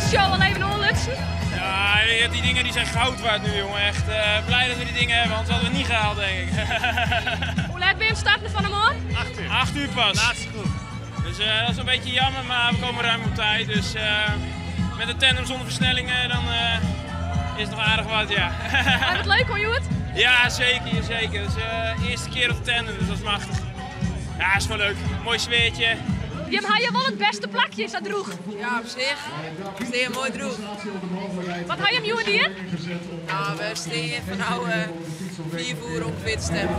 show al even oanlutsen? Ja, die dingen die zijn goud waard nu, jongen. Echt blij dat we die dingen hebben, anders hadden we het niet gehaald, denk ik. Hoe laat ben je starten van de morgen? 8 uur. 8 uur pas. Laatste groep. Dus dat is een beetje jammer, maar we komen ruim op tijd. Dus met de tandem zonder versnellingen, dan is het nog aardig wat, ja. Maar wat leuk hoor, Joert? Ja, zeker, zeker. Dus de eerste keer op de tandem, dus dat is machtig. Ja, is gewoon leuk. Mooi sfeertje. Jim, had je wel het beste plakje, is dat droeg? Ja, op zich. Het is heel mooi droeg. Wat had je hem, Joert, hier? Nou, we staan van nou 4 uur ongeveer te stemmen.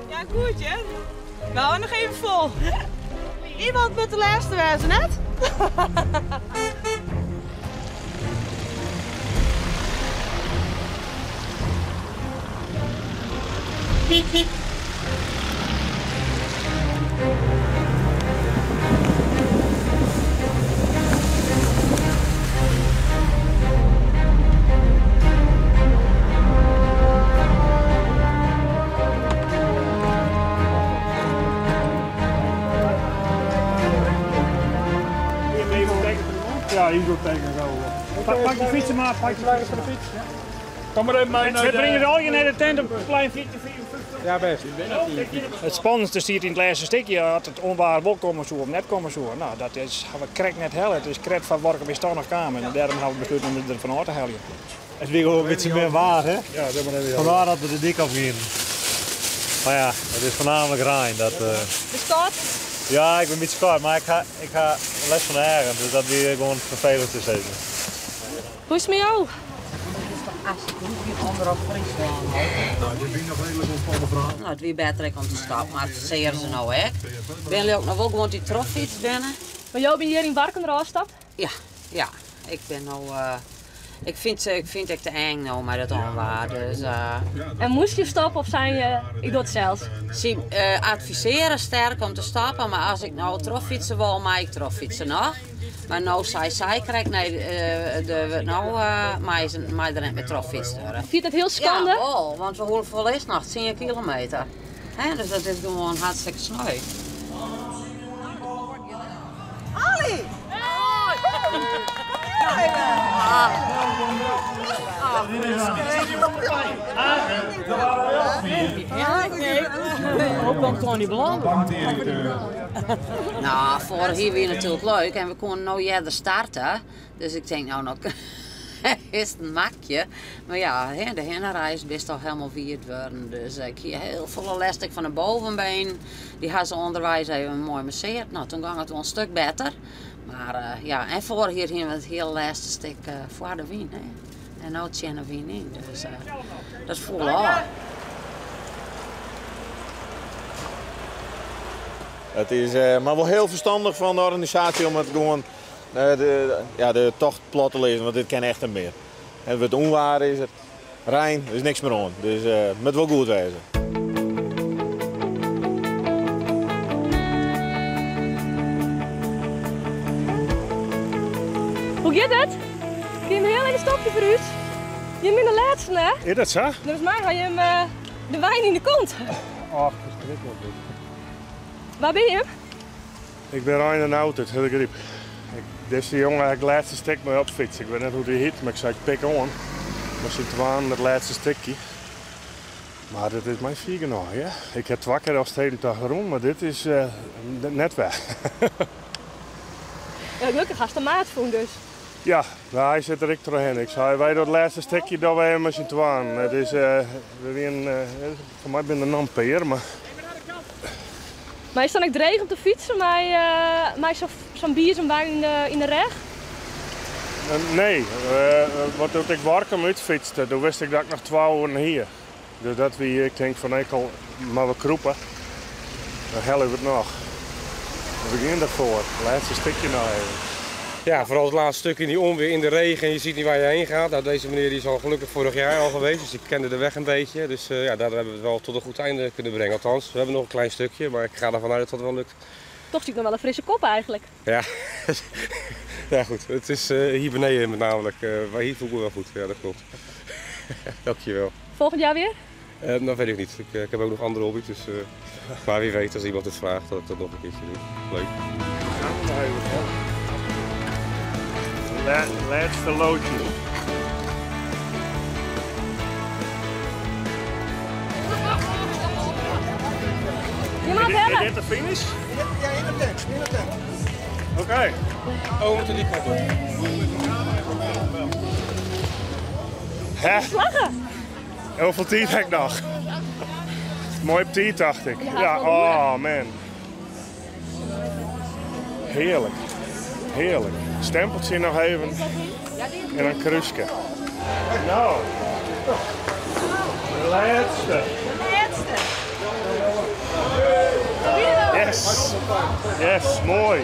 Ja, goed hè. Nou, nog even vol. Iemand met de laatste wijze net. Ja, hier zo tegen zo. Pak je fietsen maar, pak je fietsen van de fiets. Ja. Kom maar even mee naar We brengen al je naar de tent op plein 54. Ja, best. Het spannendste zit in het laatste stukje, had het onwaar wel komen zo of net komen zo. Nou, dat is, we krek net hel. Het is kret van Workum is toch nog kamer. En daarom hebben we besloten om het ervan uit te halen. Het is gewoon een beetje meer waar, hè? Ja, dat maar even. Vandaar dat we de dik afgingen. Maar ja, het is voornamelijk Rijn. Dat, De start? Ja, ik ben een beetje kort, maar ik ga les van de eigen, dus dat weer gewoon vervelend te zetten. Hoe is het met jou? Nou, het weer beter om te stappen, maar het zeer ze nou hè. Ben jullie ook nog wel gewoon die troffiets binnen? Maar jou ben je hier in Warkum eraf stapt? Ja, ja. Ik ben nou. Ik vind het te eng nou, maar dat onwaar. Dus, En moest je stappen of zijn je, ik doe het zelf? Ze adviseren sterk om te stappen, maar als ik nou troffietsen wil, maar ik troffietsen nog. Maar nou zei zij, krijg nee, de, nou, maar er net met troffietsen. Vind je dat heel schande? Ja, wel, want we horen voor eerst nog 10 kilometer. He, dus dat is gewoon hartstikke sneu. Ali! Hoe komt Tony Blom? Nou, vorig jaar weer natuurlijk leuk en we konden nou eerder starten. Dus ik denk, nou, nou is het een makje. Maar ja, de heenreis is best al helemaal vierd worden. Dus ik hier heel veel last van de bovenbeen. Die had ze onderwijs even mooi masseerd. Nou, toen ging het wel een stuk beter. Maar ja, en vorig jaar gingen we het heel laatste stuk voor de wien. Hè. En nou tjennen we in. Dus dat is vol af. Het is maar wel heel verstandig van de organisatie om het gewoon de tocht plat te lezen, want dit kan echt niet meer. En het onwaar is het, Rijn, er is niks meer aan. Dus het moet wel goed wezen. Hoe gaat het? Ik heb een heel even stapje voor u. Je bent de laatste, hè? Is dat zo? Volgens mij ga je hem de wijn in de kont. Ach, verschrikkelijk. Waar ben je? Ik ben Rijn en Oud, het hele griep. Deze jongen heb ik het laatste stuk mee op fiets. Ik weet net hoe die heet, maar ik zei pik on. Maar zit twaan het laatste stukje. Maar dat is mijn vier nog, ja. Ik heb twee keer al steden toch rond, maar dit is net weg. Ja, gelukkig had de maat voen dus. Ja, nou, hij zit er ik doorheen. Ik zei, wij dat laatste stukje dat wij hem zien twaan. Het is, we winnen, voor mij ben de naam peer, maar... Maar is dan ook dreig om te fietsen met zo'n bier, zo'n wijn in de reg? Nee, want toen ik Warkum uitfietste, toen wist ik dat ik nog 12 uur hier. Dus dat wie, ik denk van ik al maar we kroepen, dan hel ik het nog. We beginnen ervoor, het laatste stukje nog even. Ja, vooral het laatste stuk in die onweer, in de regen en je ziet niet waar je heen gaat. Nou, deze meneer die is al gelukkig vorig jaar al geweest, dus ik kende de weg een beetje. Dus ja, daar hebben we het wel tot een goed einde kunnen brengen. Althans, we hebben nog een klein stukje, maar ik ga ervan uit dat dat wel lukt. Toch zie ik nog wel een frisse kop eigenlijk. Ja, ja goed. Het is hier beneden met namelijk. Maar hier voel ik me wel goed. Ja, dat klopt. Dankjewel. Volgend jaar weer? Dat weet ik niet. Ik heb ook nog andere hobby's. Dus, maar wie weet, als iemand het vraagt, dat ik dat nog een keertje doe. Leuk. Laatste loodje. Je mag Is dit de finish? Ja, in de tent. In de tent. Oké. Okay. Oh, we moeten die kant op. Hè? Slagen! Hoeveel tijd heb ik nog? Mooi op tijd, dacht ik. Ja, oh man. Heerlijk. Heerlijk. Stempeltje nog even. En een kruisje. Nou. De laatste. De laatste. Yes. Yes, mooi.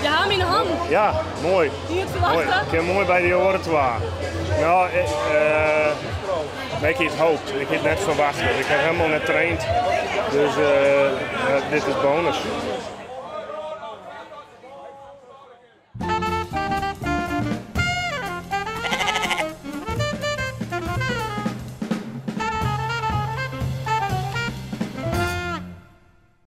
Je haalt hem in de hand. Ja, mooi. Niet het verwachten. Mooi. Ik heb mooi bij die oren toe. Nou, ik het hoopt. Ik heb net verwacht. Ik heb helemaal net traind. Dus dit is bonus.